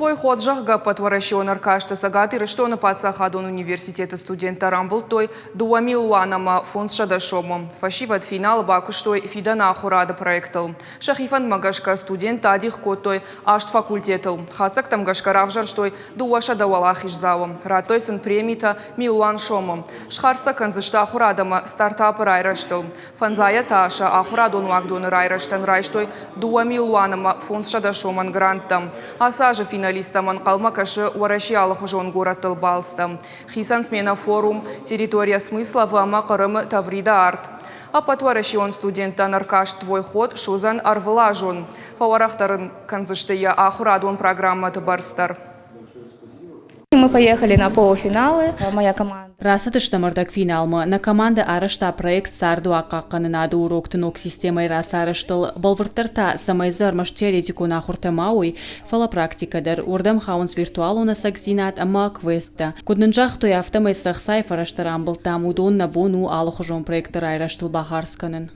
Твой ход, зӕгъгӕ, ӕппӕтуӕрӕсеон ӕркасты Цӕгат Ирыстоны паддзахадон университеты студенттӕ рамбылдтой 2 милуан ӕмӕ 500 сомы. Фӕсивӕд финалы бакуыстой фидӕны ахуырады проектыл. Сӕхи фӕндмӕ гӕсгӕ студенттӕ адих кодтой аст факультетыл. Хатдзӕгтӕм гӕсгӕ равзӕрстой 200 уӕлахиздзауы. Радтой сын премитӕ милуан сомы. Схардз сӕ кӕндзысты ахуырад ӕмӕ стартапы райрӕзтыл. Фӕндзайӕ та сӕ ахуырадон уагдоны райрӕзтӕн райстой 2 милуан ӕмӕ 500 сомӕн гранттӕ. Ацы азы финалисттӕм ӕнхъӕлмӕ кӕсы Уӕрӕсейы алыхуызон горӕттыл балцтӕ. Хицӕн сменӕ форум «Территория смыслов» ӕмӕ Хъырымы Таврида арт. Ӕппӕтуӕрӕсеон студенттӕн ӕркаст «Твой ход» суыдзӕн ӕрвылазон. Фӕуӕрӕхдӕр ын кӕндзысты йӕ ахуырадон программӕты бӕрц дӕр. Мы поехали на полуфиналы. Моя команда. Рацыдыстӕм ӕрдӕгфиналмӕ. Нӕ командӕ арӕзта проект цардуаг хъахъхъӕнынады урокты ног системӕйы рацарӕзтыл. Бӕлвырддӕр та, цӕмӕй дзы ӕрмӕст теоретикон ахуыртӕ ма уой, фӕлӕ практикӕ дӕр. Уырдӕм хауынц виртуалон ӕцӕгдзинад ӕмӕ квесттӕ. Куыд нын загътой, афтӕмӕй цы ӕхцайы фӕрӕзтӕ рамбылдтам, уыдон нӕ бон у алыхуызон проектты райрӕзтыл бахардз кӕнын.